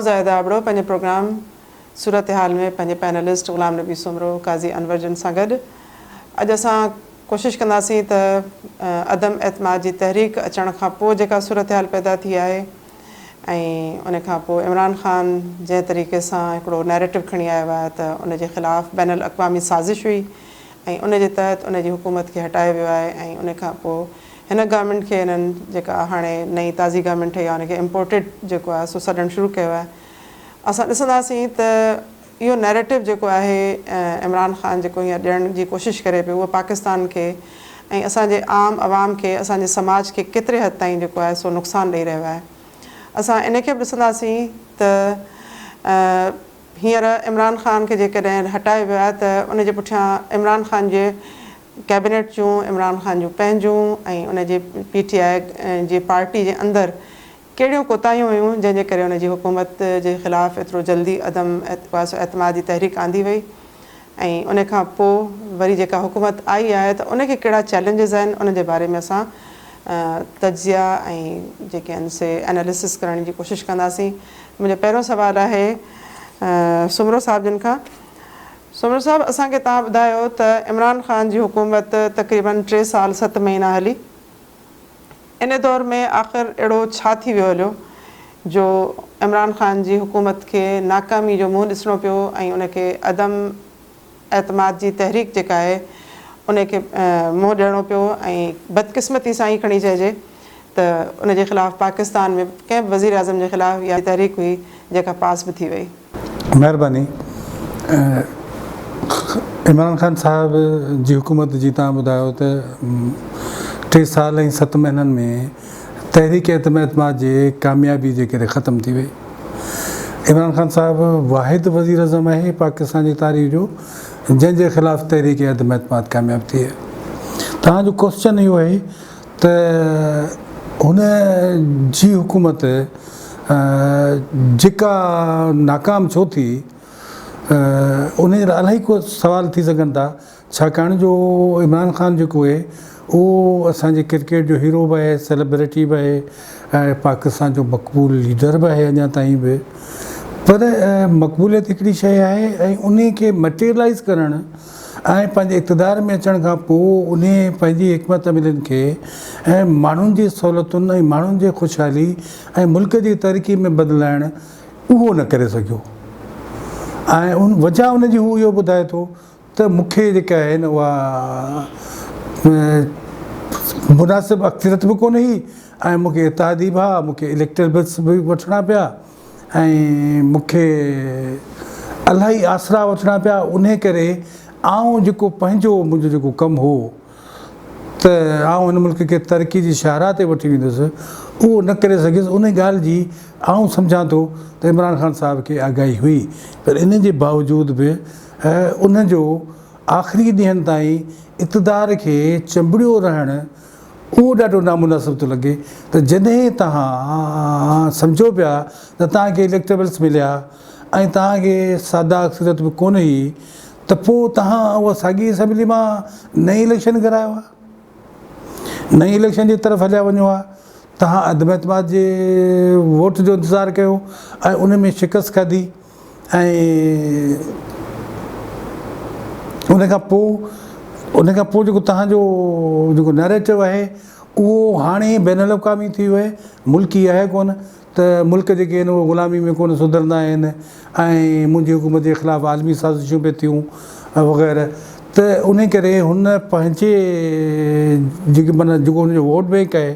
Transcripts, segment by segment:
زاهده ابڙو پنهنجي پروگرام صورتحال ۾ پنهنجي پينلسٽ غلام نبي سومرو، قاضي انور جن سان گڏ اڄ اسان ڪوشش ڪنداسين ته عدم اعتماد جي تحريڪ اچڻ کان پوء جيڪا صورتحال پيدا ٿي آهي ۽ ان کان پوء عمران خان جنهن طريقي سان هڪڙو نيريٽو کڻي آيو آهي ته ان جي خلاف بين الاقوامي سازش هئي ۽ ان جي تحت ان جي حڪومت کي هٽايو ويو آهي ۽ ان کان پوء هن گورنمينٽ کي هنن جيڪا هاڻي نئين تازي گورنمينٽ ٺهي آهي ان کي امپورٽيڊ جيڪو آهي سو سڏڻ شروع ڪيو آهي. اسان ڏسنداسين ته اهو نيريٽو جيڪو آهي عمران خان جيڪو هينئر ڏيڻ جي ڪوشش ڪري پيو اهو پاڪستان کي ۽ اسان جي عام عوام کي اسان جي سماج کي ڪيتري حد تائين جيڪو آهي سو نقصان ڏئي رهيو آهي. اسان ان کي به ڏسنداسين ته هينئر عمران خان کي جيڪڏهن هٽايو ويو آهي ته ان جي پٺيان عمران خان جي ڪيبينيٽ جون، عمران خان جون پنهنجون ۽ ان جي پي ٽي آء جي پارٽي جي اندر ڪهڙيون ڪوتاهيون هيون جنهن جي ڪري ان جي حڪومت جي خلاف ايترو جلدي عدم اعتماد جي تحريڪ آندي وئي ۽ ان کان پوء وري جيڪا حڪومت آئي آهي ته ان کي ڪهڙا چئلينجز آهن ان جي باري ۾ اسان تجزيا ۽ جيڪي آهن سي اناليسس ڪرڻ جي ڪوشش ڪنداسين. منهنجو پهريون سوال آهي سومرو صاحب جن کان. سومرو صاحب اسان کي توهان ٻڌايو ته عمران خان جي حڪومت تقريبن ٽي سال ست مهينا هلي. ان دور ۾ آخر اهڙو ڇا ٿي ويو هليو جو عمران خان جي حڪومت کي ناڪامي جو منهن ڏسڻو پيو ۽ ان کي عدم اعتماد جي تحريڪ جيڪا آهي ان کي منهن ڏيڻو پيو ۽ بدقسمتي سان ئي کڻي چئجي ته ان جي خلاف پاڪستان ۾ ڪنهن به وزيراعظم جي خلاف اها تحريڪ هئي جيڪا پاس به ٿي وئي. مهرباني عمران خان صاحب جي حڪومت جي توهان ٻڌايو ته ٽي سال ۽ ست مهينن ۾ تحريڪ عدم اعتماد جي ڪاميابي جي ڪري ختم ٿي وئي. عمران خان صاحب واحد وزير اعظم آهي پاڪستان جي تاريخ جو جنهن جي خلاف تحريڪ عدم اعتماد ڪامياب ٿي آهي. توهان جو ڪوسچن اهو آهي ته هن جي حڪومت جيڪا ناڪام ڇو ٿي ان جي لاء الاهي ڪو سوال ٿي سگهن ٿا ڇاڪاڻ جو عمران خان جيڪو آهي اهو اسان جي ڪرڪيٽ جو هيرو به آهي سيلبرٽي به آهي ۽ پاڪستان جو مقبول ليڊر به آهي اڃا تائين به پر مقبوليت هڪڙي شيء آهي ۽ ان کي مٽيرلائز ڪرڻ ۽ پنهنجي اقتدار ۾ اچڻ کان پوء انهي پنهنجي حڪمت عملين کي ۽ ماڻهن جي سهولتن ۽ ماڻهن جي خوشحالي ۽ ملڪ جي ترقي ۾ بدلائڻ اهو نه ڪري سگهيو ۽ ان وجهه ان جي هو اهو ٻڌائي ٿو ته مون کي جيڪا آهي نه اها مناسب اڪثريت به ڪونه هئي ۽ مون کي اتحادي به ها مون کي اليڪٽرل بلس به وٺڻا پيا ۽ مون کي الاهي آسرا وٺڻا پيا انهي ڪري آئون جيڪو پنهنجو منهنجو جيڪو ڪم هو ته آئون هن ملڪ کي ترقي جي شاهراهه تي وٺي ويندس اهو نه ڪري سگهيس انهي ڳالهه جي آئون سمجهان ٿو ته عمران خان صاحب کي آگاهي هئي پر ان جي باوجود به ان جو آخري ڏينهن تائين اقتدار کي چنبڙيو رهڻ اهو ڏاڍو نامناسب ٿو لڳي ته جڏهن توهان سمجهو پيا ته توهان کي اليڪٽربلس مليا ۽ توهان کي سادا اڪثريت به ڪونه هئي ته پوء توهان اها ساڳي اسيمبلي مان نئين اليڪشن ڪرايو ها، نئين اليڪشن جي طرف هليا وڃو ها، توهان عدم اعتماد جي ووٽ جو انتظار ڪيو ۽ ان ۾ شڪست کاڌي. ۽ ان کان پوء ان کان پوء جيڪو توهان جو جيڪو نيريٽو آهي اهو هاڻي بين الاقوامي ٿي ويو آهي ملڪي آهي ڪونه ته ملڪ جيڪي آهن اهي غلامي ۾ ڪونه سڌرندا آهن ۽ منهنجي حڪومت جي خلاف عالمي سازشون پئي ٿيون وغيره ته ان ڪري هن پنهنجي جيڪي معنيٰ جيڪو هن جو ووٽ بينڪ آهي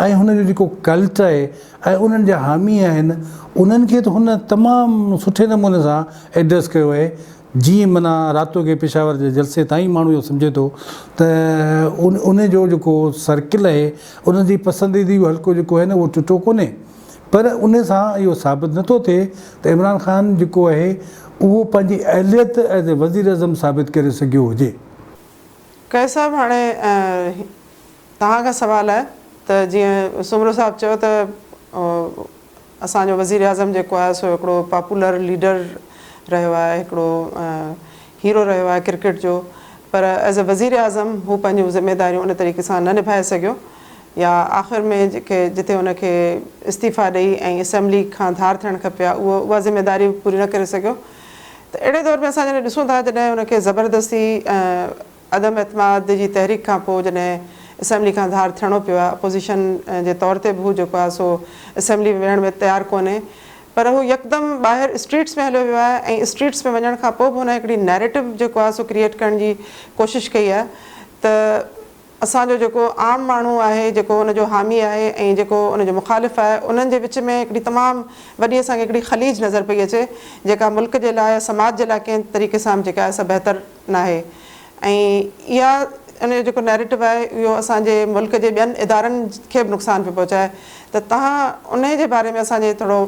۽ هن جو جيڪو ڪلٽ آهي ۽ انهن جا حامي آهن انهن کي ته هن تمام سٺي نموني سان ايڊريس ڪيو آهي جيئن معنيٰ راتو کي پشاور جي جلسي تائين ماڻهو اهو سمجهي ٿو ته ان ان جو جيڪو سرڪل آهي ان جي پسنديدي حلقو جيڪو آهي نه اهو ٽٽو ڪونهي پر ان سان اهو ثابت نٿو ٿئي ته عمران خان جيڪو آهي اهو پنهنجي اهليت ايز اي وزيراعظم ثابت ڪري سگهيو هجي. قيس صاحب هاڻي توهان کان سوال آهي ته جيئن سومرو صاحب چيو ته اسان جو وزيراعظم جيڪو آهي سو هڪڙو پاپولر ليڊر رهيو آهي هڪڙو هيرو رهيو آهي ڪرڪيٽ جو پر ايز اي وزيراعظم هو پنهنجون ذميداريون ان طريقي سان نه نڀائي سگهيو. يا آخر ۾ جيڪي جتي ان کي استعيفا ڏئي ۽ اسيمبلي کان ڌار ٿيڻ کپي ها اهو اها ذميداري به پوري نه ڪري سگهيو ته اهڙي دور ۾ اسان جڏهن ڏسون ٿا جڏهن ان کي زبردستي عدم اعتماد جي تحريڪ کان پوء جڏهن اسيمبلي کان ڌار ٿيڻو پيو آهي اپوزيشن جي طور تي به هو جيڪو آهي سو اسيمبلي ۾ ويهڻ ۾ تيار ڪونهي پر هو يڪدم ٻاهر اسٽريٽس ۾ هليو ويو آهي ۽ اسٽريٽس ۾ وڃڻ کان پوء به هن هڪڙي نيريٽو جيڪو آهي سو ڪريئيٽ ڪرڻ جي ڪوشش ڪئي آهي ته اسان جو جيڪو عام ماڻهو آهي، جيڪو ان جو حامي آهي ۽ جيڪو ان جو مخالف آهي، انهن جي وچ ۾ هڪڙي تمام وڏي اسان کي هڪڙي خليج نظر پئي اچي، جيڪا ملڪ جي لاء يا سماج جي لاء ڪنهن طريقي سان به جيڪا آهي سا بهتر ناهي ۽ اها ان جو جيڪو نيريٽو آهي اهو اسان جي ملڪ جي ٻين ادارن کي به نقصان پيو پهچائي ته توهان انهي جي باري ۾ اسان جي ٿورو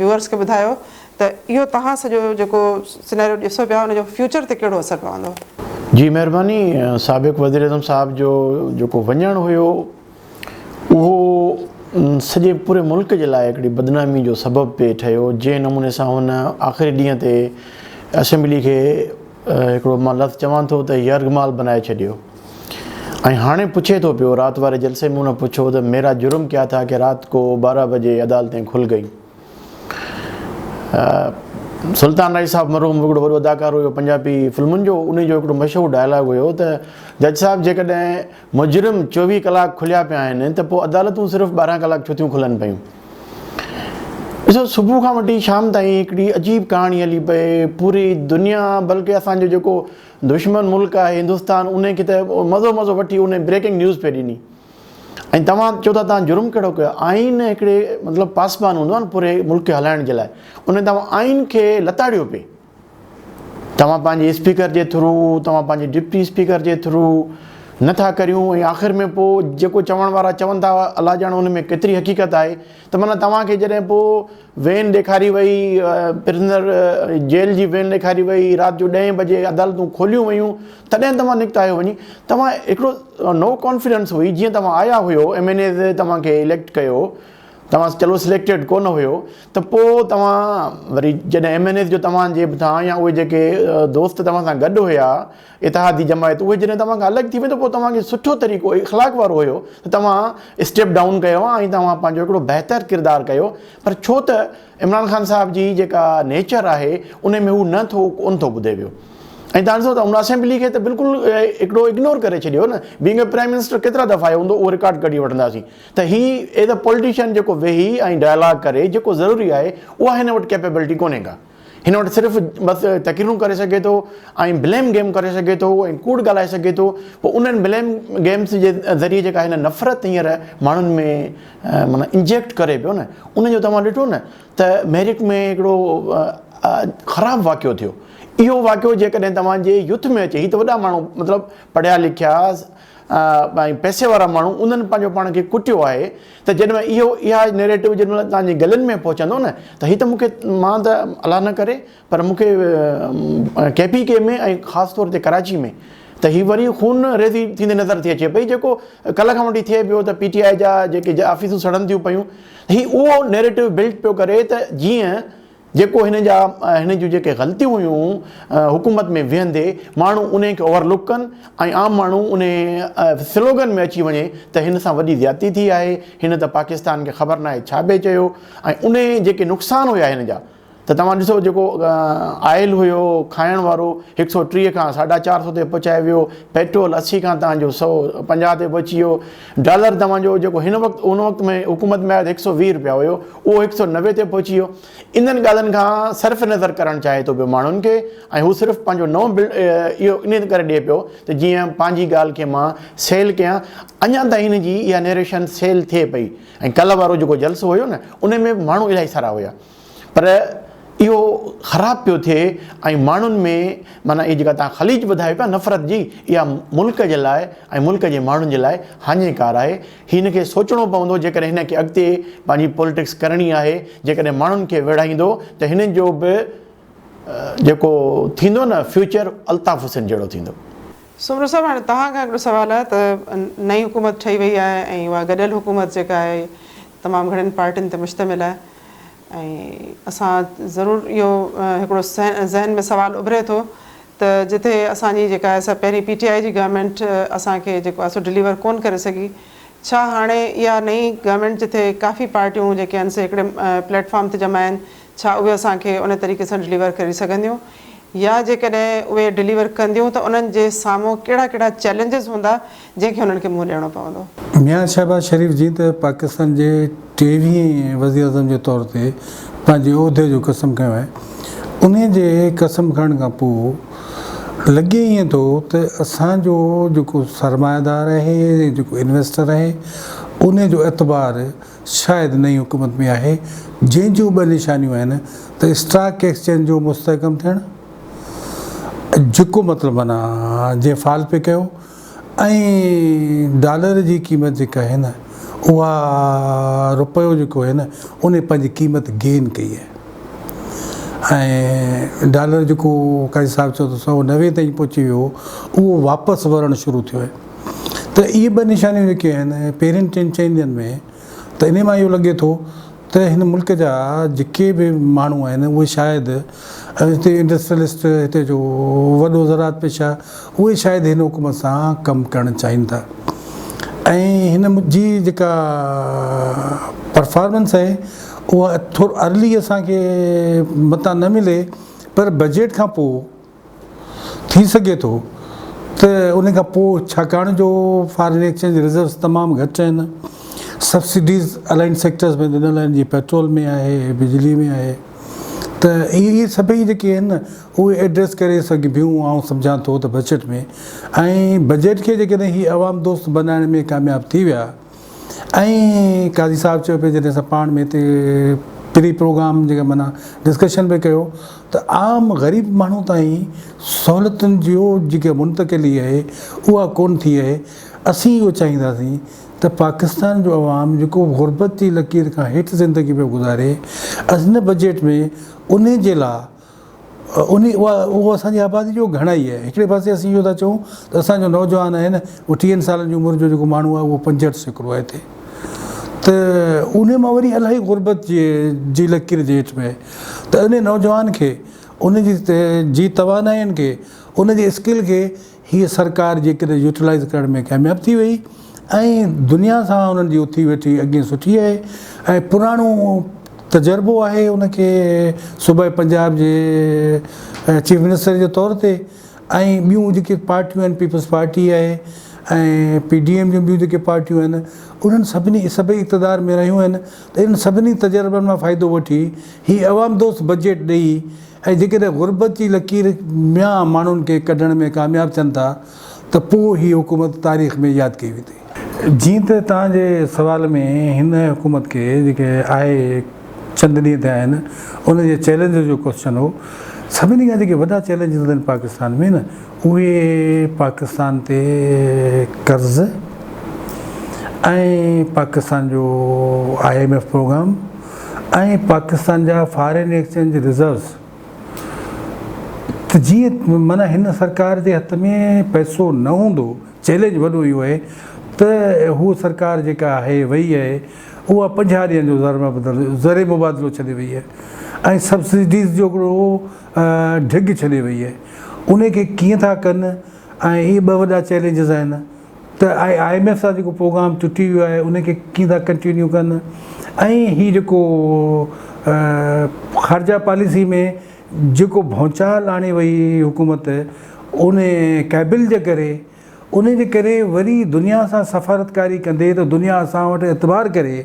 ويوئرس کي ٻڌايو ته اهو توهان سڄو جيڪو سيناريو ڏسو پيا ان جو فيوچر تي ڪهڙو اثر پوندو؟ جي مهرباني سابق وزيراعظم صاحب جو جيڪو وڃڻ هيو اهو سڄي پوري ملڪ جي لاء هڪڙي بدنامي جو سبب پئي ٺهيو جنهن نموني سان هن آخري ڏينهن تي اسيمبلي کي هڪڙو مان لفظ چوان ٿو ته يرغمال بنائي ڇڏيو ۽ هاڻي پڇي ٿو پيو رات واري جلسي ۾ هن پڇيو ته ميرا جرم ڪيا ٿا ڪي رات ڪو 12 بجي عدالتين کل گئي سلطان راهي صاحب مرحوم هڪڙو وڏو اداڪار هيو پنجابي فلمن جو ان جو هڪڙو مشهور ڊائلاگ هيو ته جج صاحب جيڪڏهن مجرم 24 ڪلاڪ کليا پيا آهن ته پوء عدالتون صرف 12 ڪلاڪ ڇو ٿيون کلن پيون. ڏسو صبح کان وٺي شام تائين هڪڙي عجيب ڪهاڻي هلي پئي پوري دنيا بلڪه اسان جو جيڪو دشمن ملڪ آهي هندستان ان کي ته مزو مزو وٺي ان بريڪنگ نيوز پئي ڏني. ۽ توهان چئو ٿا توهان جرم ڪهڙو ڪيو آئين هڪڙي مطلب پاسبان هوندو آهي نه پوري ملڪ کي هلائڻ جي لاء ان توهان آئين کي لتاڙيو پئي توهان پنهنجي اسپيڪر جي ٿرو توهان پنهنجي ڊپٽي اسپيڪر جي ٿرو نٿا ڪريون ۽ آخر ۾ پوء جيڪو چوڻ وارا چون ٿا الله ڄاڻ ان ۾ ڪيتري حقيقت آهي ته معنيٰ توهان کي جڏهن پوء وين ڏيکاري وئي، پرزنر جيل جي وين ڏيکاري وئي، رات جو ڏهين بجي عدالتون کوليون ويون، تڏهن توهان نڪتا آهيو وڃي، توهان هڪڙو نو ڪانفيڊنس هئي، جيئن توهان آيا هيو، ايم اين ايز توهان کي اليڪٽ ڪيو، توهان چلو سليڪٽيڊ ڪونه هيو ته پوء توهان وري جڏهن ايم اين ايز جو توهان جي مٿان يا اهي جيڪي دوست توهان سان گڏ هيا، اتحادي جماعت اهي جڏهن توهان کان الڳ ٿي وئي ته پوء توهان کي سٺو طريقو اخلاق وارو هيو ته توهان اسٽيپ ڊائون ڪيو ها ۽ توهان پنهنجو هڪڙو بهتر ڪردار ڪيو پر ڇو ته عمران خان صاحب جي جيڪا نيچر آهي ان ۾ هو نه ٿو ڪون ٿو ٻڌي پيو ۽ توهان ڏسو ته ان اسيمبلي کي ته بلڪل هڪڙو اگنور ڪري ڇڏيو نه بينگ اي پرائم منسٽر ڪيترا دفعا آيو هوندو اهو رڪارڊ ڪڍي وٺنداسين ته هي ايز اي پوليٽيشن جيڪو ويهي ۽ ڊائلاگ ڪري جيڪو ضروري آهي اها هن وٽ ڪيپيبلٽي ڪونهي ڪا هن وٽ صرف بس تقريرون ڪري سگهي ٿو ۽ بليم گيم ڪري سگهي ٿو ۽ ڪوڙ ڳالهائي سگهي ٿو پوء انهن بليم گيمس جي ذريعي جيڪا هن نفرت هينئر ماڻهن ۾ معنيٰ انجيڪٽ ڪري پيو نه ان جو توهان ڏٺو نه ته ميرٽ ۾ هڪڙو خراب واقعو ٿيو اهو واقعو جيڪڏهن توهان جي يوٿ ۾ اچي هي ته وڏا ماڻهو مطلب پڙهيا لکيا ۽ پئسي وارا ماڻهو انهن پنهنجو پاڻ کي ڪٽيو آهي ته جيڏي مهل اهو اها نيريٽو جيڏي مهل توهان جي گلن ۾ پهچندو نه ته هي ته مون کي مان ته الله نه ڪري پر مون کي ڪي پي ڪي ۾ ۽ خاص طور تي ڪراچي ۾ ته هي وري خون ريزي ٿيندي نظر ٿي اچي پئي جيڪو ڪلهه کان وٺي ٿئي پيو ته پي ٽي آء جا جيڪي آفيسون سڙن ٿيون پيون هي اهو نيريٽو بلڊ پيو ڪري ته جيئن جيڪو هن جا هن جون جيڪي غلطيون هيون حڪومت ۾ ويهندي ماڻهو انهي کي اوور لڪ ڪن ۽ عام ماڻهو انهي سلوگن ۾ اچي وڃي ته هن سان وڏي زيادتي ٿي آهي هن ته پاڪستان کي خبر ناهي ڇا پئي چيو ۽ انهي جيڪي نقصان هيا هن جا ته توهان ڏسو جيڪو آئل هيو کائڻ وارو هڪ سو 30 کان 450 تي پهچائي ويو پيٽرول 80 کان توهان جو 150 تي پهچي ويو ڊالر توهان جو جيڪو هن وقت ان وقت ۾ حڪومت ۾ آيو ته 120 روپيا هيو اهو 190 تي پهچي ويو. انهن ڳالهين کان صرف نظر ڪرڻ چاهي ٿو پيو ماڻهن کي ۽ هو صرف پنهنجو نئون بل اهو انهي ڪري ڏئي پيو ته جيئن پنهنجي ڳالهه کي مان سيل ڪيان. اڃا تائين هن جي اها نيريشن سيل ٿئي پئي ۽ ڪلهه وارو جيڪو جلسو هيو نه ان ۾ به ماڻهو الاهي سارا هيا پر اهو خراب پيو ٿئي ۽ ماڻهن ۾ معنيٰ اهي جيڪا توهان خليج ٻڌايو پيا نفرت جي اها ملڪ جي لاء ۽ ملڪ جي ماڻهن جي لاء هاڃيڪار آهي. هن کي سوچڻو پوندو جيڪڏهن هن کي اڳتي پنهنجي پوليٽڪس ڪرڻي آهي جيڪڏهن ماڻهن کي ويڙهائيندو ته هن جو به جيڪو ٿيندو نه فيوچر الطاف حسين جهڙو ٿيندو. سومرو صاحب هاڻي توهان کان هڪڙو سوال آهي ته نئين حڪومت ٺهي وئي آهي ۽ اها گڏيل حڪومت جيڪا آهي تمام گهڻين پارٽين تي مشتمل آهي ۽ اسان ضرور اهو هڪڙو ذهن ۾ سوال اڀري ٿو ته جتي اسان جي جيڪا آهي سا پهرين پي ٽي آء جي گورنمينٽ اسان کي جيڪو آهي سو ڊليور ڪون ڪري سگهي ڇا هاڻي اها نئين گورنمينٽ جتي ڪافي پارٽيون جيڪي آهن سي هڪڙي پليٽ فارم تي جمع آهن ڇا اهي اسان کي ان طريقي سان ڊليور ڪري سگهنديون يا جيڪڏهن اهي ڊليور ڪنديون ته انهن جي سامهون ڪهڙا ڪهڙا چئلينجز هوندا جنهن کي انهن کي منهن ڏيڻو پوندو. ميان شهباز شريف جيئن ته پاڪستان جي ٽيويهين وزيراعظم جي طور تي پنهنجي عهدي جو قسم کنيو آهي انهي جي قسم کڻڻ کان پوء لڳي ائين ٿو ته اسان جو جيڪو سرمائيدار آهي جيڪو انويسٽر آهي انهي جو اعتبار شايد نئين حڪومت ۾ آهي جنهن جون ٻه نشانيون آهن ته اسٽاڪ ايڪسچينج جو مستحڪم ٿيڻ جيڪو مطلب معنيٰ جنهن فال پئي ڪيو ۽ ڊالر جي قيمت جيڪا آهي نه اها رپيو جيڪو آهي نه ان پنهنجي قيمت گين ڪئي آهي ۽ ڊالر جيڪو قاضي صاحب چيو ته 190 تائين پهچي ويو اهو واپس ورڻ شروع ٿيو آهي ته اهي ٻه نشانيون جيڪي آهن پهرين ٽن چئن ڏينهن ۾ ته انهي مان اهو لڳي ٿو ته هن ملڪ جا جيڪي به ماڻهو آهن اهي شايد هتي انڊسٽريلسٽ هتي جو وڏو زراعت پيشه اهي شايد هن حڪومت سان ڪم ڪرڻ چاهين ٿا ۽ هن جي جيڪا پرفارمنس آهي اها ٿورو ارلي اسان کي متان نه ملي پر بجيٽ کان پوء ٿي سگهي ٿو ته ان کان پوء ڇاڪاڻ جو فارين ايڪسچينج ريزروز تمام گهٽ آهن سبسڊيز الائنڊ سيڪٽرز ۾ ڏنل آهن جيئن پيٽرول ۾ آهي بجلي ۾ آهي ته اهي سڀئي جيڪي آهن نه اهي ايڊريس ڪري سگهبيون آئون سمجهان ٿو ته بجيٽ ۾ ۽ بجيٽ کي جيڪڏهن هي عوام دوست بنائڻ ۾ ڪامياب ٿي ويا ۽ قاضي صاحب چيو پئي جڏهن اسان پاڻ ۾ هتي پري پروگرام جيڪا معنيٰ ڊسڪشن پئي ڪيو ته عام غريب ماڻهو تائين سهولتن جو جيڪا منتقلي آهي اها ڪونه ٿي آهي اسين اهو چاهينداسين ته پاڪستان جو عوام جيڪو غربت جي لڪير کان هيٺ زندگي پيو گذاري ان بجيٽ ۾ انهي جي لاء انهي اها اهو اسان جي آبادي جو گهڻائي آهي هڪڙي پاسي اسين اهو ٿا چئون ته اسان جو نوجوان آهي نه اهو ٽيهن سالن جي عمر جو جيڪو ماڻهو آهي اهو 65% آهي هتي ته انهي مان وري الاهي غربت جي جي لڪير جي هيٺ ۾ آهي ته انهي نوجوان کي ان جي جي توانائين کي ان جي اسڪل کي هيء سرڪار جيڪڏهن يوٽيلائيز ڪرڻ ۾ ڪامياب ٿي وئي ۽ دنيا سان انهن جي اٿي ويٺي اڳئين سٺي آهي ۽ پراڻو تجربو آهي ان کي صوبائي پنجاب جي چيف منسٽر جي طور تي ۽ ٻيون جيڪي پارٽيون آهن پيپلز پارٽي آهي ۽ پي ڊي ايم جون ٻيون جيڪي پارٽيون آهن انهن سڀني سڀئي اقتدار ۾ رهيون آهن ته انهن سڀني تجربن مان فائدو وٺي هي عوام دوست بجيٽ ڏئي ۽ جيڪڏهن غربت جي لڪير ميان ماڻهن کي ڪڍڻ ۾ ڪامياب ٿين ٿا ته پوء هي حڪومت تاريخ ۾ ياد ڪئي ويندي. جيئن ته توهان جي سوال ۾ هن حڪومت کي جيڪي آهي چند ڏينهن ٿيا آهن ان جي چئلينج جو ڪوسچن هو سڀني کان جيڪي وڏا چئلينجز آهن پاڪستان ۾ نه اهي پاڪستان تي قرض ۽ پاڪستان جو I M F programme ۽ Pakistan جا فارين ايڪسچينج ريزروز ته جيئن معنيٰ هن سرڪار جي هٿ ۾ پئسو نه هوندو چئلينج وڏو اهو آهي ته هو سرڪار جيڪا آهي وئي آهي اها 50 ڏينهن جو زر مبادلو ڇڏي وئي آهي ۽ سبسڊيز جو هڪڙو ڍڳ ڇڏي وئي آهي ان کي ڪيئن ٿا ڪن ۽ اهي ٻه وڏا چئلينجز آهن ته I M F سان جيڪو پروگرام ٽٽي ويو آهي ان کي ڪيئن ٿا ڪنٽينيو ڪن ۽ هي جيڪو خارجه پاليسي ۾ جيڪو ڀونچال آڻي وئي حڪومت ان ڪيبل جي ڪري ان جي ڪري وري دنيا سان سفارتڪاري ڪندي ته دنيا اسان وٽ اعتبار ڪري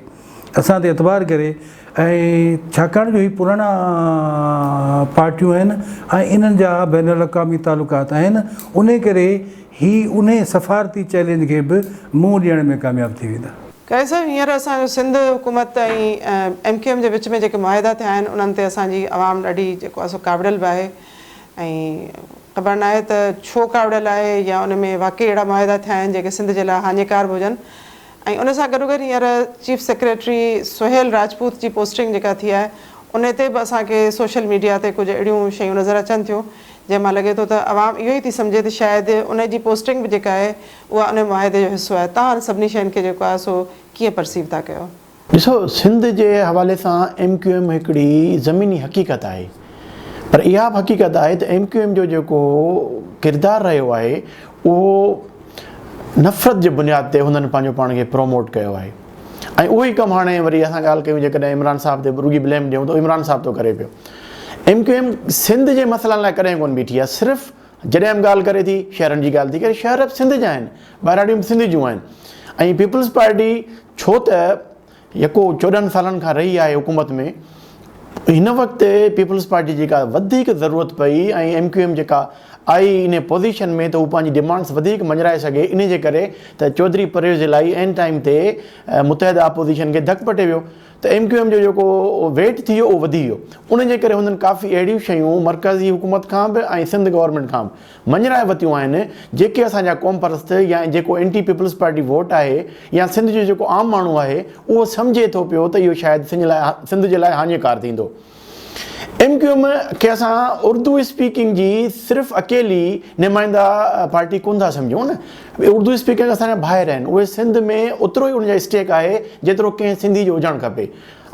اسان تي اعتبار ڪري ۽ ڇاڪاڻ جو هي پراڻا پارٽيون آهن ۽ انهن جا بين الاقوامي تعلقات آهن ان ڪري هي انهي سفارتي چئلينج کي به منهن ڏيڻ ۾ ڪامياب ٿي ويندا. قاضي صاحب هينئر اسان جو سنڌ حڪومت ۽ ايم ڪيو ايم جي وچ ۾ جيڪي معاهدا ٿيا آهن انهن تي اسان جي عوام ڏاڍي جيڪو آهي سو ڪاوڙيل به آهي ۽ خبر ناهي ته ڇو ڪاوڙيل آهي يا ان ۾ واقعي اهڙا معاهدا ٿيا آهن جيڪي سنڌ جي لاء هاڃيڪار به هجن ۽ ان سان گڏوگڏ هينئر چيف سيڪريٽري سهيل راجپوت جي پوسٽنگ جيڪا ٿي آهي ان تي به اسان کي سوشل ميڊيا تي ڪجهه اهڙيون شيون نظر اچن ٿيون جنهن مان لڳي ٿو ته عوام اهو ئي ٿي سمجهي ته شايد ان جي پوسٽنگ به جيڪا آهي اها ان معاهدي جو حصو آهي. توهان سڀني شين کي جيڪو آهي سو ڪيئن پرسيو ٿا ڪيو؟ ڏسو سنڌ جي حوالي سان ايم ڪيو ايم هڪڙي زميني حقيقت آهي پر اها به حقيقت آهي ته ايم ڪيو ايم جو جيڪو ڪردار رهيو آهي اهو نفرت جي بنياد تي هنن پنهنجو پاڻ کي پروموٽ ڪيو آهي ۽ اهو ئي ڪم هاڻي وري اسان ڳالهه ڪيون جيڪڏهن عمران صاحب تي رڳي بليم ڏيون ته عمران صاحب ٿو ڪري پيو. ايم ڪيو ايم سنڌ جي مسئلن لاء ڪڏهن ڪونه بيٺي آهي صرف جڏهن به ڳالهه ڪري ٿي شهرن جي ڳالهه ٿي ڪري شهر به سنڌ جا آهن ٻهراڙيون به سنڌ جون آهن ۽ پيپلز پارٽي ڇو ته يڪو 14 سالن کان رهي آهي حڪومت ۾ هن وقت پيپلز پارٽي جي جيڪا وڌيڪ ضرورت پئي ۽ ايم ڪيو ايم جيڪا آئي ان پوزيشن ۾ ته هو پنهنجي ڊيمانڊس وڌيڪ مڃرائي سگهي ان جي ڪري ته چوڌري پرويز الاهي عين ٽائيم تي متحده اپوزيشن کي ڌڪ پٽي ويو ته ايم ڪيو ايم جو جيڪو ويٽ ٿي ويو اهو وڌي ويو ان جي ڪري هنن ڪافي اهڙيون شيون مرڪزي حڪومت کان به ۽ سنڌ گورنمينٽ کان به مڃرائي ورتيون آهن جيڪي اسان جا قومپرست يا جيڪو اينٽي پيپلز پارٽي ووٽ آهي يا سنڌ جو جيڪو عام ماڻهو آهي اهو سمجهي ٿو پيو ته اهو شايد سنڌ جي لاء هاڃيڪار ٿيندو. ايم ڪيو ايم کي اسان اردو اسپيڪنگ جي صرف اڪيلي نمائنده پارٽي ڪونه ٿا سمجهون نه اردو اسپيڪنگ اسان جا ڀائر آهن اهي سنڌ ۾ اوترو ئي ان جا اسٽيڪ آهي جيترو ڪنهن سنڌي جو هجڻ کپي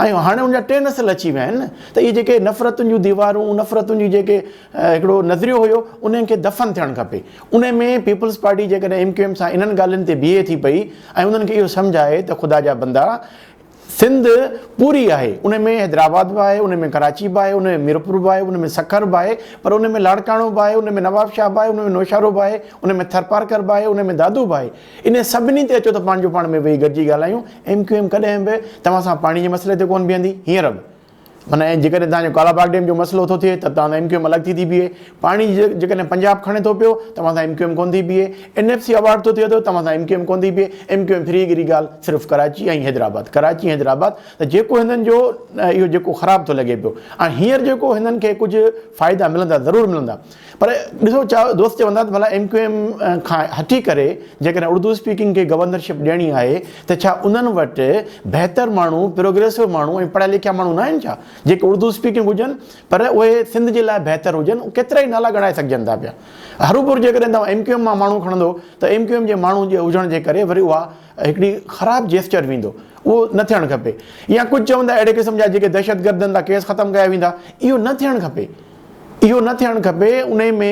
۽ هاڻي ان جا ٽي نسل اچي ويا آهن نه ته اهي جيڪي نفرتن جون ديوارون نفرتن جون جيڪي هڪڙو نظريو هيو انهن کي دفن ٿيڻ کپي ان ۾ پيپلز پارٽي جيڪڏهن ايم ڪيو ايم سان انهن ڳالهين تي بيهي ٿي پئي ۽ انهن کي اهو سمجهائي ته خدا جا بندا سنڌ پوري آهي، ان ۾ حيدرآباد به آهي، ان ۾ ڪراچي به آهي، ان ۾ ميرپور به آهي، ان ۾ سکر به آهي، پر ان ۾ لاڙڪاڻو به آهي، ان ۾ نوابشاهه به آهي، ان ۾ نوشهرو به آهي، ان ۾ ٿرپارڪر به آهي، ان ۾ دادو به آهي. انهن سڀني تي اچو ته پاڻ جو پاڻ ۾ ويهي گڏجي ڳالهايون. ايم ڪيو ايم ڪڏهن به توهان سان پاڻي جي مسئلي تي ڪونه بيهندي، هينئر به. معنيٰ جيڪڏهن توهان جو ڪالاباغ ڊيم جو مسئلو ٿو ٿئي ته توهان سان ايم ڪيو ايم الڳ ٿي ٿي بيهي، پاڻي جيڪڏهن پنجاب کڻي ٿو پيو توهان سان ايم ڪيو ايم ڪونه ٿي بيهي، اين ايف سي ايوارڊ ٿو ٿئي ته توهان سان ايم ڪيو ايم ڪونه ٿي بيهي، ايم ڪيو ايم ڦري گري ڳالهه صرف ڪراچي ۽ حيدرآباد، ڪراچي ۽ حيدرآباد ته جيڪو هنن جو اهو جيڪو خراب ٿو لڳي پيو ۽ هينئر جيڪو هنن کي ڪجهه فائدا ملندا ضرور ملندا پر ڏسو چا دوست چوندا ته ڀلا ايم ڪيو ايم کان هٽي ڪري جيڪڏهن اردو اسپيڪنگ کي گورنرشپ ڏيڻي آهي ته ڇا انهن وٽ بهتر ماڻهو پروگريسو ماڻهو ۽ پڙهيا لکيا ماڻهو نه آهن ڇا جيڪي اردو اسپيڪنگ هجن پر اهي سنڌ جي لاء بهتر هجن ڪيترا ئي نالا ڳڻائي سگهجن ٿا پيا هروڀرو جيڪڏهن توهان ايم ڪيو ايم مان ماڻهو کڻندو ته ايم ڪيو ايم جي ماڻهو جي هجڻ جي ڪري وري اها هڪڙي خراب جيسچر ويندو اهو نه ٿيڻ کپي يا ڪجهه چوندا اهڙي قسم جا جيڪي دهشتگردن تان ڪيس ختم ڪيا ويندا اهو نه ٿيڻ کپي اهو نه ٿيڻ کپي انهي ۾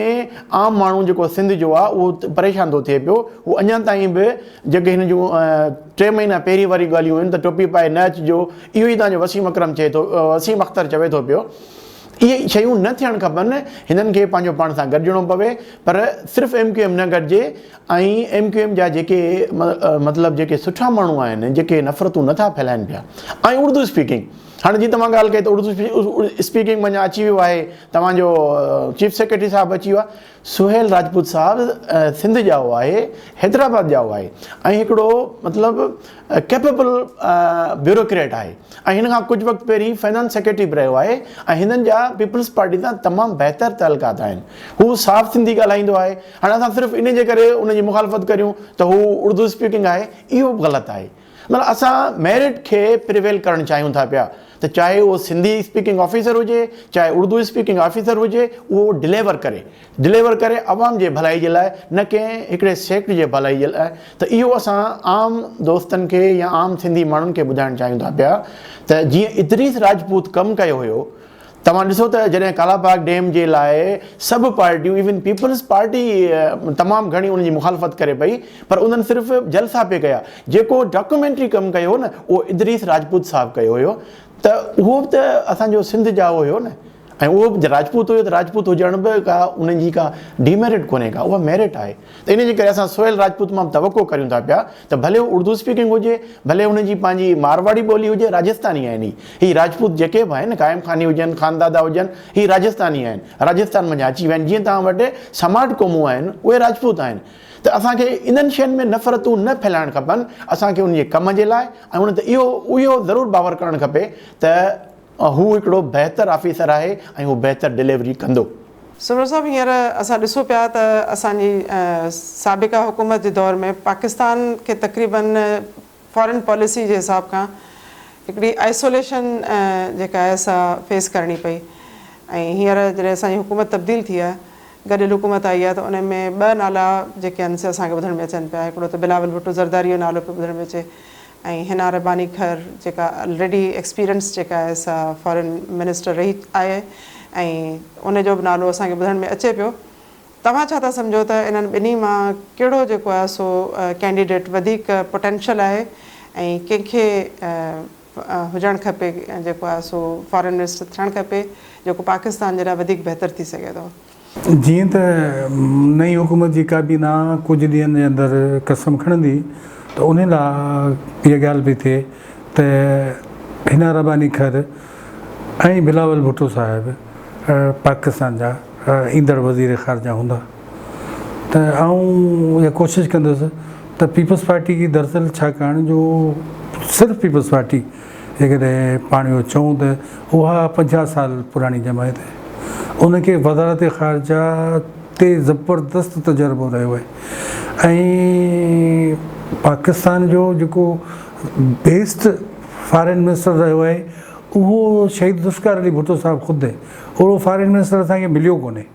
عام ماڻهو جيڪو سنڌ جو آهي اهو پريشان ٿو ٿئي پيو هو اڃا تائين به جيڪي هن جون ٽي مهينا پهرين واري ڳالهيون هيون ته ٽوپي پائي نه اچجو اهو ئي توهان جو وسيم اڪرم چئي ٿو وسيم اختر چوي ٿو پيو اهي شيون نه ٿيڻ کپن هنن کي پنهنجو پاڻ سان گڏجڻو پوي پر صرف ايم ڪيو ايم نه گڏجي ۽ ايم ڪيو ايم جا جيڪي مطلب جيڪي سٺا ماڻهو آهن جيڪي نفرتون نٿا ڦهلائن پيا ۽ اردو اسپيڪنگ هاڻي جي توهان ڳالهه ڪئي ته اردو اسپيڪنگ منجهان اچي ويو آهي توهان جو چيف سيڪريٽري صاحب اچي ويو آهي سهيل راجپوت صاحب سنڌ ڄائو آهي حيدرآباد ڄائو آهي ۽ هڪڙو مطلب ڪيپيبل بيوروڪريٽ آهي ۽ هن کان ڪجهه وقت پهرين فنانس سيڪريٽري به رهيو آهي ۽ هنن جا پيپلز پارٽي سان تمام بهتر تعلقات آهن هو صاف سنڌي ڳالهائيندو آهي هاڻي اسان صرف ان جي ڪري ان جي مخالفت ڪريون ته هو اردو اسپيڪنگ آهي اهو به غلط آهي مطلب اسان ميرٽ کي پريويل ڪرڻ چاهيون ٿا پيا ته چاهي اهو سنڌي اسپيڪنگ آفيسر هجي چاهي اردو اسپيڪنگ آفيسر هجي اهو ڊليور ڪري ڊليور ڪري عوام جي ڀلائي جي لاء نه ڪنهن هڪڙي سيڪٽ جي ڀلائي جي لاء ته اهو اسان عام دوستن کي يا عام سنڌي ماڻهن کي ٻڌائڻ چاهيون ٿا پيا ته جيئن ادريس راجپوت ڪم ڪيو هيو توهان ڏسو ته جڏهن ڪالاباغ ڊيم جي لاء سڀ پارٽيون ايون پيپلز پارٽي تمام گهڻي ان جي مخالفت ڪري پئي پر انهن صرف جلسا پئي ڪيا جيڪو ڊاڪيومينٽري ڪم ڪيو نه اهو ادريس راجپوت صاحب ڪيو هيو ته اهو به ته اسان جو سنڌ ڄائو هيو نه ۽ اهو به راجپوت هيو ته راجپوت هجڻ به ڪا ان جي ڪا ڊيميرٽ ڪونهي ڪا اها ميرٽ آهي ته ان جي ڪري اسان سهيل راجپوت مان به توقع ڪريون ٿا پيا ته ڀلي هو اردو اسپيڪنگ هجي، ڀلي هن جي پنهنجي مارواڙي ٻولي هجي، راجستاني آهن هي. هي راجپوت جيڪي به آهن، قائم خاني هجن، خاندادا هجن، هي راجستاني آهن. راجستان منجهان اچي ويا آهن. جيئن توهان وٽ سماٽ قومون آهن، اهي راجپوت آهن. ته اسان کي انهن شين ۾ نفرتون نه ڦهلائڻ کپن. اسان کي ان جي ڪم جي لاء ۽ ان تي اهو اهو ضرور باور ڪرڻ کپي ته هو هڪڙو بهتر آفيسر آهي ۽ هو بهتر ڊليوري ڪندو. سومرو صاحب هينئر اسان ڏسون پيا ته اسان جي سابقه حڪومت جي دور ۾ پاڪستان کي تقريبن فارن پاليسي جي حساب کان هڪڙي آئسوليشن جيڪا آهي سا فيس ڪرڻي پئي ۽ هينئر جڏهن اسان جي حڪومت تبديل ٿي آهي گڏيل حڪومت آئي آهي ته ان ۾ ٻه نالا جيڪي آهن سي اسان کي ٻڌڻ ۾ اچن پيا هڪڙو ته بلاول ڀٽو زرداري جو نالو پيو ٻڌڻ ۾ اچي ۽ حنا رباني کر جيڪا الريڊي ايڪسپيرينس جيڪا آهي سا فارين منسٽر رهي آهي ۽ ان جو به نالو اسان کي ٻڌڻ ۾ اچي پيو توهان ڇا ٿا سمجهو ته انهن ٻنهي مان ڪهڙو جيڪو آهي سو ڪينڊيڊيٽ وڌيڪ پوٽينشل آهي ۽ ڪنهن کي هجڻ کپي جيڪو آهي سو فارين منسٽر ٿيڻ کپي جيڪو پاڪستان جي لاء وڌيڪ بهتر ٿي سگهي ٿو. جيئن ته نئين حڪومت جي ڪابينا ڪجهه ڏينهن جي اندر قسم کڻندي ته انهي لاء اها ڳالهه پئي ٿئي ته حنا رباني کر ۽ بلاول ڀٽو صاحب پاڪستان جا ايندڙ وزير خارجه هوندا ته آئون اها ڪوشش ڪندس ته پيپلز پارٽي کي دراصل ڇاڪاڻ جو صرف پيپلز پارٽي جيڪڏهن پاڻ اهو چئون ته اها 50 سال پراڻي جماعت آهي ان کي وزارت خارجه تي زبردست تجربو رهيو آهي ۽ پاڪستان جو جيڪو بيسٽ فارين منسٽر رهيو آهي اهو شهيد ذوالفقار علي ڀٽو صاحب خود آهي اهڙو فارين منسٽر اسان کي مليو ڪونهي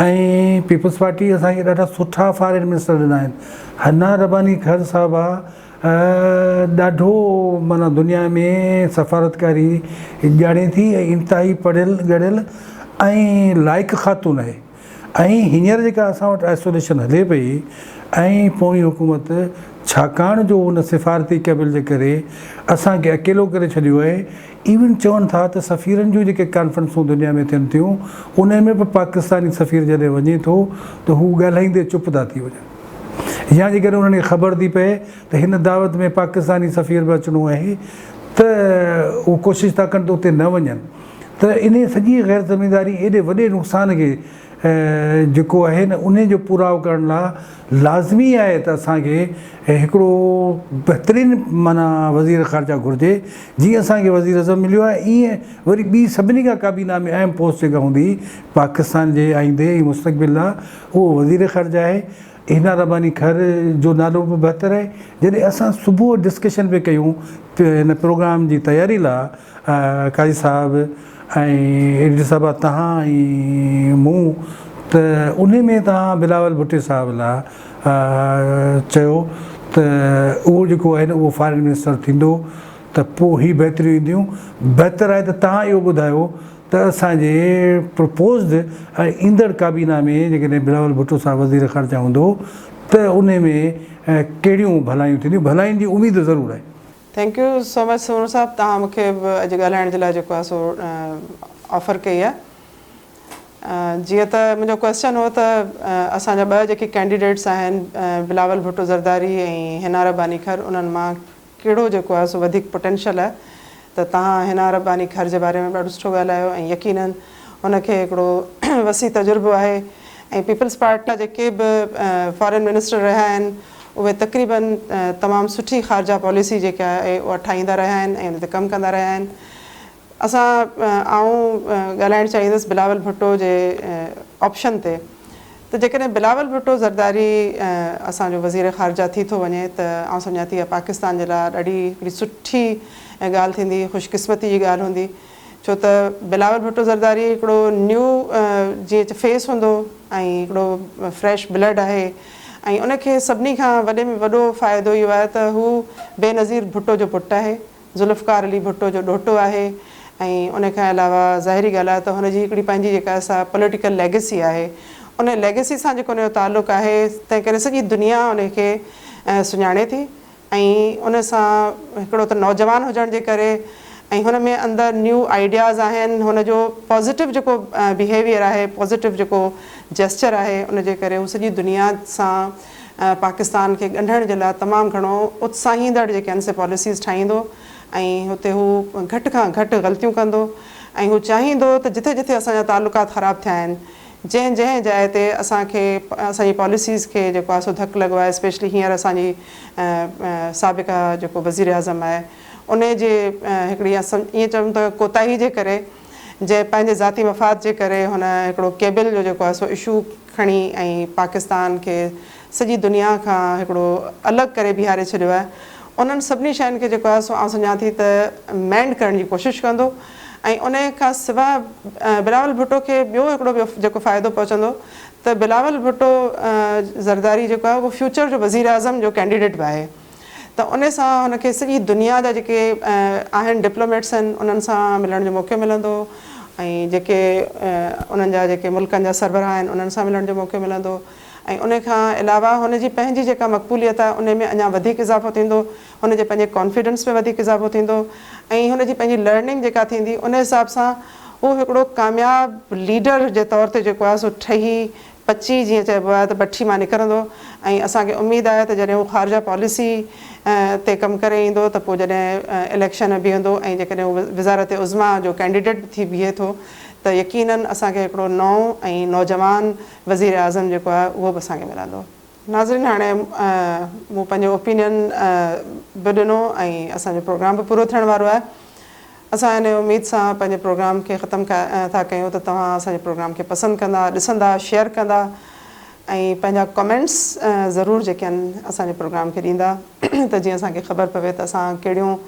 ۽ پيپلز پارٽي اسان کي ڏاڍا سٺا فارين منسٽر ڏنا آهن. حنا رباني کر صاحبه ڏاڍو معنيٰ دنيا ۾ سفارتڪاري ڄاڻي ٿي ۽ انتهائي پڙهيل ڳڙهيل ۽ لائق خاتون آهي ۽ هينئر جيڪا اسان وٽ آئسوليشن هلي پئي ۽ پوئين حڪومت ڇاڪاڻ جو ان سفارتي ڪيبل جي ڪري اسان کي اڪيلو ڪري ڇڏيو آهي ايون چون ٿا ته سفيرن جون جيڪي ڪانفرنسون دنيا ۾ ٿين ٿيون انهن ۾ به پاڪستاني سفير جڏهن وڃي ٿو ته هو ڳالهائيندي چپ ٿا ٿي وڃن يا جيڪڏهن انهن کي خبر ٿي پئي ته هن دعوت ۾ پاڪستاني سفير به اچڻو آهي ته هو ڪوشش ٿا ڪن ته اتي نه وڃن ته انهي سڄي غير ذميداري ايڏي وڏي نقصان کي جيڪو آهي نه انهي جو پورائو ڪرڻ لاء لازمي آهي ته اسان کي هڪڙو بهترين معنيٰ وزير خارجه گهرجي جيئن اسان کي وزير اعظم مليو آهي ايئن وري ٻي سڀني کان ڪابينا ۾ اهم پوسٽ جيڪا هوندي پاڪستان جي آئيندي ۽ مستقبل لاء اهو وزير خارجه آهي. حنا رباني کر جو نالو به بهتر آهي. جڏهن اسان صبح ڊسڪشن پئي ڪيون هن پروگرام جي تياري لاء قاضي صاحب ۽ ايڊيٽر صاحبه توهان ۽ مون ته انهي ۾ توهان بلاول ڀٽي صاحب لاء چيو ته اهو جيڪو آهي نه اهو فارين منسٽر ٿيندو ته پوء هي بهتريون اينديون بهتر آهي ته توهان اهو ٻڌايو ته اسان جي پروپوزڊ ۽ ايندڙ ڪابينا ۾ جيڪڏهن بلاول ڀٽو صاحب وزير خارجه هوندو ته انهي ۾ ڪهڙيون ڀلايون ٿينديون ڀلاين جي اميد ضرور آهي. Thank you so much Soomro صاحب توهان مون کي به اڄ ڳالهائڻ جي لاء جيڪو آهي سو آفر ڪئي آهي جيئن ته منهنجو ڪويسچن هو ته اسان جا ٻه جيڪي ڪينڊيڊيٽس آهن بلاول ڀٽو زرداري ۽ حنا رباني کر انهن مان ڪهڙو جيڪو آهي سو وڌيڪ پوٽينشل آهي ته توهان حنا رباني کر جي باري ۾ ڏاڍو سٺو ڳالهايو ۽ يقينن هن کي هڪڙو وسيع تجربو آهي ۽ پيپلز پارٽي جا جيڪي به فارين منسٽر رهيا آهن اهي تقريبن تمام سٺي خارجه پاليسي جيڪا آهي اها ٺاهيندا رهيا آهن ۽ ان تي ڪم ڪندا رهيا آهن. اسان آئون ڳالهائڻ چاهيندس بلاول ڀٽو جي آپشن تي ته جيڪڏهن بلاول ڀٽو زرداري اسان جو وزير خارجه ٿي ٿو وڃي ته آئون سمجهان ٿي اها پاڪستان جي لاء ڏاڍي هڪڙي سٺي ڳالهه ٿيندي خوش قسمتي جي ڳالهه هوندي ڇو ته بلاول ڀٽو زرداري هڪڙو نيو جيئن فيس هوندو ۽ هڪڙو فريش بلڊ آهي ۽ ان کي سڀني کان وڏي ۾ وڏو فائدو اهو آهي ته هو بينظير ڀٽو جو پٽ آهي ذوالفقار علي ڀٽو جو ڏوهٽو آهي ۽ ان کان علاوه ظاهري ڳالهه آهي ته هن جي هڪڙي پنهنجي جيڪا سا پوليٽيڪل ليگيسي آهي ان ليگيسي سان جيڪو ان جو تعلق آهي تنهن ڪري سڄي دنيا ان کي سڃاڻي ٿي ۽ ان سان هڪڙو ته نوجوان هجڻ جي ڪري ۽ هن ۾ اندر نيو آئيڊياز آهن هن جو پازيٽو جيڪو بيهيويئر آهي پازيٽو جيڪو جيسچر آهي ان جي ڪري هو سڄي دنيا سان پاڪستان کي ڳنڍڻ جي لاء تمام گهڻو اتساهيندڙ جيڪي آهن سي پاليسيز ٺاهيندو ۽ هتي هو گهٽ کان گهٽ غلطيون ڪندو ۽ هو چاهيندو ته جٿي جٿي اسان جا تعلقات خراب ٿيا آهن جنهن جنهن جاء تي اسان کي اسان جي پاليسيز کي جيڪو آهي سو ڌڪ لڳو آهي اسپيشلي هينئر اسان جي سابقه جيڪو وزيراعظم آهي انهي جي هڪڙي ائين چئون ته ڪوتاهي جي ڪري جنهن پنهنجي ذاتي مفاد جي ڪري هن هڪڙو ڪيبل جو جيڪو آهي سو اشو کڻي ۽ پاڪستان کي سڄي دنيا کان هڪڙو الڳ ڪري بيهاري ڇڏيو آهي انهن سڀني شين کي جيڪو آهي سو آئون سمجهان ٿي ته مينڊ ڪرڻ جي ڪوشش ڪندو ۽ ان کان سواء بلاول ڀٽو کي ٻيو هڪڙو ٻيو جيڪو فائدو پهچندو ته بلاول ڀٽو زرداري جيڪو آهي اهو فيوچر جو وزيراعظم جو ڪينڊيڊيٽ به آهي ته ان سان هن کي سڄي دنيا جا جيڪي آهن ڊپلوميٽس آهن انهن سان ملڻ جو موقعو ملندو ۽ جيڪي انهن جا جيڪي ملڪن جا سربراهه آهن انهن سان ملڻ جو موقعو ملندو ۽ ان کان علاوه هن جي پنهنجي جيڪا مقبوليت آهي ان ۾ اڃا وڌيڪ اضافو ٿيندو، هن جي پنهنجي ڪانفيڊنس ۾ وڌيڪ اضافو ٿيندو ۽ هن جي پنهنجي لرننگ جيڪا ٿيندي ان حساب سان هو هڪڙو ڪامياب ليڊر جي طور تي جيڪو آهي سو ٺهي پچي جيئن چئبو آهي ته بٺي مان نڪرندو ۽ اسان کي اميد آهي ته جڏهن هو خارجه پاليسي تي ڪم ڪري ايندو ته پوء جڏهن اليڪشن ۾ بيهندو ۽ جيڪڏهن هو وزارت عظميٰ جو ڪينڊيڊيٽ به ٿي بيهي ٿو ته يقينن اسان کي هڪڙو نئون ۽ نوجوان وزيراعظم جيڪو آهي اهو به اسان کي ملندو. ناظرين هاڻي مون پنهنجو اوپينين به ڏنو ۽ اسان جو پروگرام به پورو ٿيڻ وارو آهي. اسان ان اميد سان پنهنجي پروگرام کي ختم ٿا ڪيون ته توهان اسان جي پروگرام کي پسند ڪندا، ڏسندا، شيئر ڪندا ۽ پنهنجا ڪمينٽس ضرور جيڪي آهن اسان جي پروگرام کي ڏيندا ته جيئن اسان کي خبر پوي ته اسان ڪهڙيون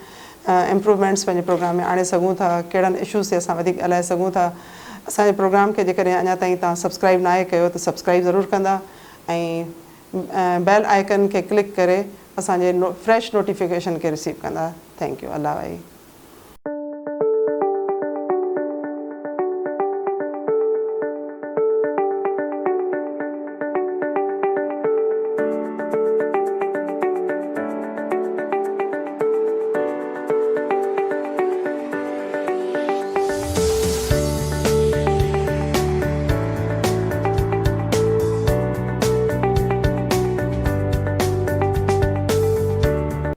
امپروومينٽس پنهنجي پروگرام ۾ آڻي سگهون ٿا، ڪهڙن اشوز تي اسان وڌيڪ ڳالهائي سگهون ٿا. اسان جي پروگرام کي جيڪڏهن اڃا تائين توهان سبسڪرائيب ناهي ڪيو ته سبسڪرائيب ضرور ڪندا ۽ بيل آئيڪن کي ڪلڪ ڪري اسان جي فريش نوٽيفڪيشن کي رسيو ڪندا. Thank you. Allah Y.